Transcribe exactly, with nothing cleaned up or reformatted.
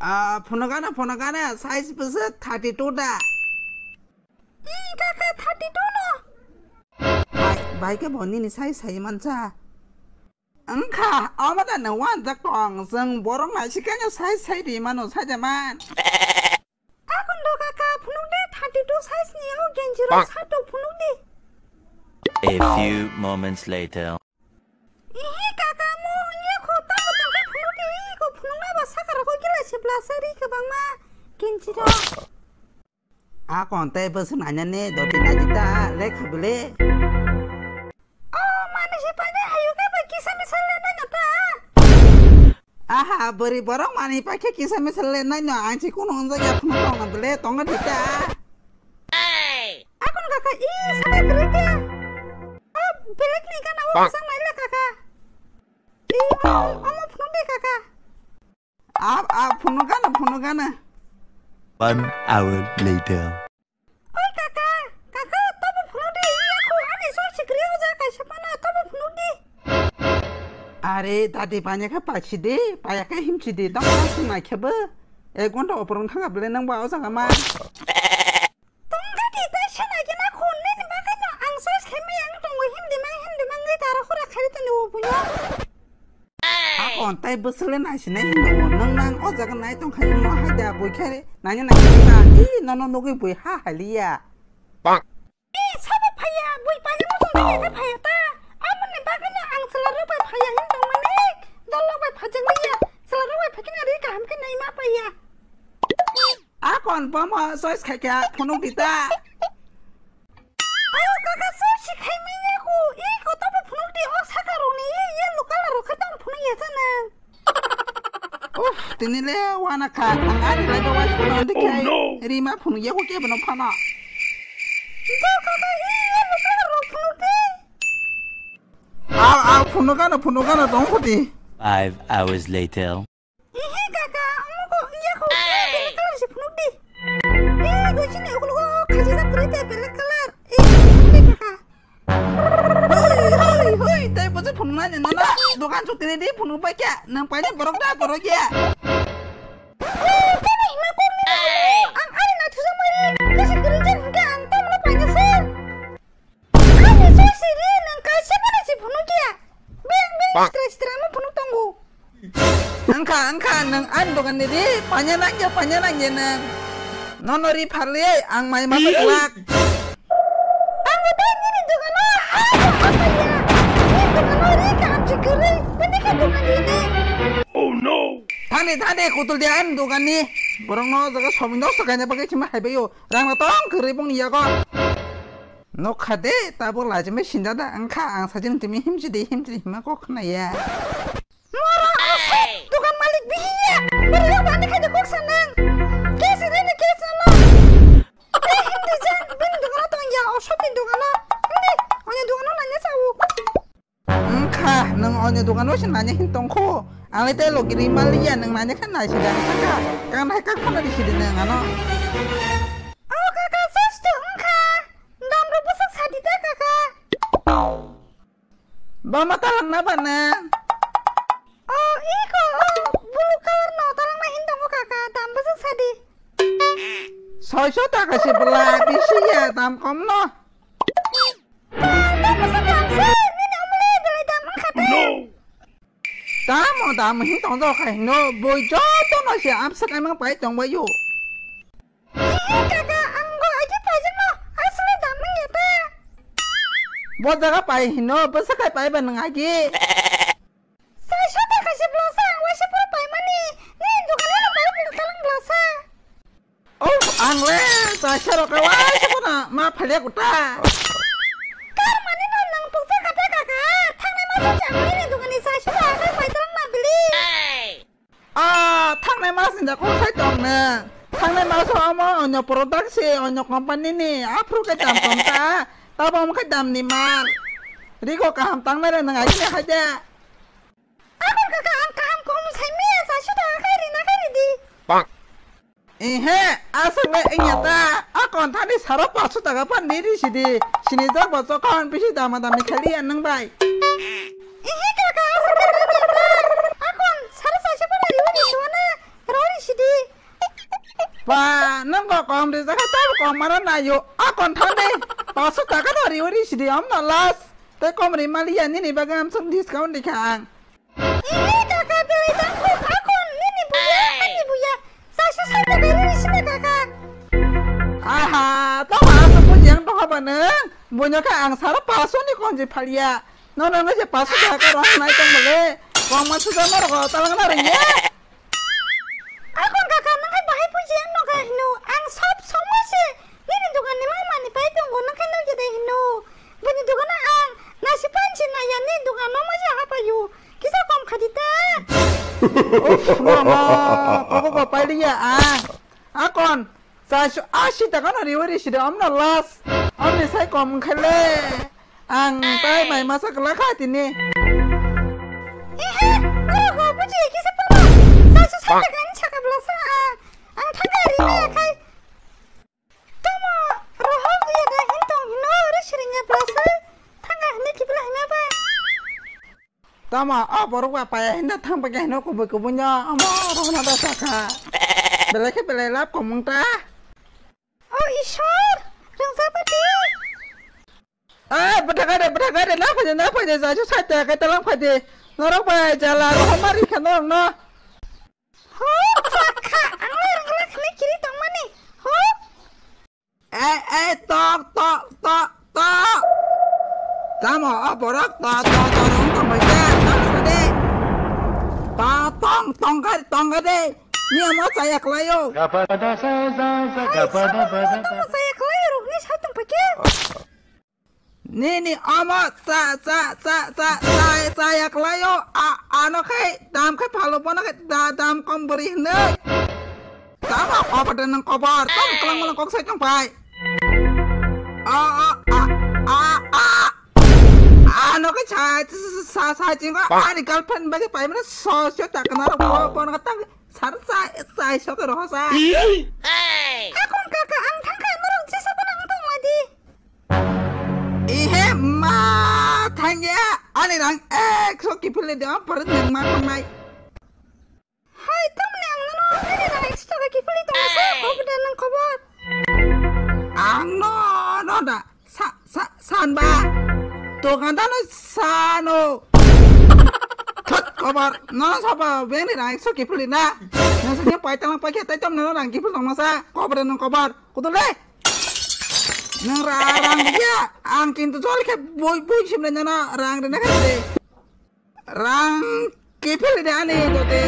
Ah, phunukano, phunukano, size bwswk thirty two da. Ih, kaka, thirty two no. Bai, bai khe bo nini size sai mansa. Wngkha, omo da no wanjak tong, chwng borok naisikhaino size sai ri mano, sai da man. Akon do kaka, phunuk de thirty two size ni o genji rok. Bang. Sato phunuk di. A few moments later. Ihi kaka, mo iya kho tamo tamo phunuk di, ko phunuk na ba saka rok gila se bla sari ka bang ma genji rok. Akon tei bwswk nainani doti naijita lekha bele. Oh, mani se paide hayu ka ba kisa misa le nai ta. Aha, bwrwi borok mani paikhe kisa misa le naino, ang si kunu hwnjak ya phunuk tongna bele, tongna thita. Akon kaka, i sana kwrwi khe. O, belek ni gana o. Bang. Sang nai le kaka. I, o, omo phunuk de kaka. Ab, ab, phunuk gana, phunuk gana. One hour later. Oi kaka, kaka, tobo phunuk di, iya kho, ani soi sikri uja kaisa pana, tobo phunuk di. Are, dadi panya khe paisi di, paya khe himsi di, tamo sung nai khe bo. Ek ghonta oporong thanga bele nang ba o jaga ma. Tong dadi, tai sana khe na khun, nini bagwi no ang soi khe mi ang tongo himdi mang, himdi mang ngai taro khura khari tani o buyo. Akon tai bwswk le naisinai hinwi tongo. Nwng nang o jaga nai tongkha, nwng no hai da bui khe naina nai khe ba. I nono nugwi bui ha hai liya. Bang. I sabo phaiya, bui paina mo tong ya khe phaiya ta. Amoni bagwi no ang chwla rok bai phaiya hin tongmani. Dol rok bai phajak liya. Chwla rok bai phakhe na ri kaham khe nai ma paiya. Akon bomo choice khai kha phunuk di ta. Ayo kaka choice khai mi ya ku. I koto bo phunuk di o saka roni ye ye lukala rokha tang phunuk ya sana. Uff, tini le wana kha. Ang ani le do wai phunuk di. Oh, kai. No. Rima phunuk ya ku ke bono phana. Do kaka ye ye lukala rok phunuk di. Aw aw phunuk gana phunuk gana dong khuti. Five hours later. Ehe kaka, omo ko iya ko, iya belek colour se phunuk di. Eh, goi sini ukul ko khaji jak kwrwi te belek colour. Eh, phunuk di kaka. Hoi, hoi, hoi, tai bojo phunuk nai nana. Dokan chuk tini di phunuk bai kya, nang paini borok da borok ya. Eh, tini hima kor ni. Ang ari na thusa mari, kasi kwrwi jan hingke ang tamla paini se. Ani soi siri nang kaisa phano si phunuk ya. Beng beng. Bang. Sitra sitra mo phunuk tongo. Wngkha wngkha nwng ani dogan ni ri panya nang ya panya nang ya nwng. Nono ri pharli ang mai ma phaklak. Ang bo dai nini dogan o ha ha ha ya. Nini dogan o ri ka amchi kwrwi. Bini khe dogan di ni. Oh no. Thani thani kutul di ani dogan ni. Borok no jaga somoi nosto kaina bagwi sima hai bai o. Rang no tong kwrwi bong ni yago. Nokha de, tabuk lachimai sinda da, wngkha ang sajini timi himchi di, himchi di hima kok khna ya. Moro aswk dogan malik bihiya, bwrwi rok bani khaide kok sanang. Kesi rini kesi ano. Tei himdi jang, bini dogano tong ya, o sopni dogano. Himdi, oni dogano nanya sao. Wngkha, nwng onyo dogano se nanya hin tongkho. Ang le tei logi ri maliya, nwng nanya khe nai se da kaka. Kang hai kak phano ri sidi nwng ano. O kaka, sasto wngkha. Dam rok bwswk sadi da kaka. Bama talang na ba nwng? O, iko, o, blue color no talang na hin tongo kaka, dam bwswk sadi. Soiso taka se bwla, bisi ya, dam kom no. Tamo dam hin tong jao khai no, boi joto no se amsa kaimang pai tong bai yo. Kaka, ang go agi pai jeng no, asle dam nang ya ta. Bo jaga pai hino, bwsa khai pai ba nang agi. Sai sota kaisa blasa, ang waisa pura paimani. Ni dukan wala pai blasa lang blasa. Oh, ang le, sai sero ka waisa pura ma phalia kuta. Kar mani no nang puksa kata kaka, thangnai ma sa chang ni dukan ni sai sota ka pai talang ma bili. Ah, thangnai mas ni da kok sai tong nang. Thangnai mas o omo onyo product se, onyo company ni, aphuru khe dam kom ta, tabo omo khe dam ni mal. Rigo kaham tangnai re nang aini hai de. Aboni kaka ang kaham kom sai me, sai sota kai ri na kai ri di. Ehe, aswk le wngya ta. A konthani saro paso taka phan ni ri sidi. Sinijak bo chokon bisi dama dami khali ya nang bai. Ehe kaka, aswk le wngya ta. A kon saro saisa phan ri wani suana rori sidi. Kom rijak hai tei kom mano naio. Akon thang de. Paso taka no riwi ri sidi om no last. Tei kom ri maliya nini bagwi amsong discount dikha ang. Ee, kaka, belai tang kok, akon, nini buya, ani buya. Saisa sata gari risina, kaka. Aha, tamo aswk buji ang doha ba nwng? Buino khe ang sara paso ni konji phalia. Nono wngkha je paso taka rohor nai tong bole. Kok mansuja norok talang na rwngya. Akon kaka, nwng hai bahai buji ang nokha hino. Ang sob somoi se nini dogan ni mangmani pai tongo, nwng khe nukya de hino. Bini dogano ang nasi pansi naya, nini dogano moja hapayo. Kisa kom khadi ta. Uff, mama, koko ko pailiya ang. Akon, saiso asi taka no riwi ri sidi omno last. Omni sai kom wngkhaile. Ang tai mai masa kwlak kha tini. Ehe, oro go buji kisa pala. Saiso sai taka ni saka belasa ang. Ang thangka ri maya khai. Tamo rohor ya da hin tong hino ri siring ya belasa. Thangka hini kibla hima ba. Tamo, o borok ba paya hinna thang paikha hino kubui kubui no, omo rohorno da sakha. Belai khe belai lab komung ta. O Ishwar, rwngsa pati. Eh, bwthakai de, bwthakai de, na phaide, na phaide, ja, ju sat ya, kai talang phaide. Norok bai jala rohorma ri kha norok no. Ho, sakha, ang lai rwngla khani kiri tongmani. Ho. Eh, eh, tok, tok, tok, tok. Tamo, o borok, tok, tok, tok, rong tong bai khe, tamo sadi. Tok, tong, tong kha, tong kha de. Ni amo chaya khlaio. Hai, sabo, tamo chaya khlaio, rok ni sai tong pai khe. Ni, ni, amo cha, cha, cha, cha, cha, chaya khlaio. A, ano khai, dam khai phalo, bono khai, da, dam kom bwrwi hinwi. Tamo kobar de nang kobar, tamo kwlangma lang kok sai tong pai. A, a, a, a, a. Ano khe sa, sa, sa, sa, chingo, ani girlfriend bagwi pai mano so, so, ta kana ro, bo, bo, na ta, sar, sa, sa, so, ke ro, sa. Akon kaka, ang thangkha, norok jesa bana ang tong madi. Ihe ma, thangya, ani rang ek so kiphilni de, am parat nang ma thangnai. Hai, tamni ang nono nini rang ekso taka kiphilwi tongo sa, kobo da nang kobo? Ang no, no da, sa, sa, san ba. Dogandar no sano. Thot kobar, nono saba bengni rang ekso kiphilwi na. Nang sa khe pai talang pai khe tai tam nono rang kiphil tongma sa, kobo da nang kobar. Kutul de. Nang ra-, rang ya, ang kintu jol khe boi, boi simle nono rang rina khe de. Rang kiphilwi de ani tote.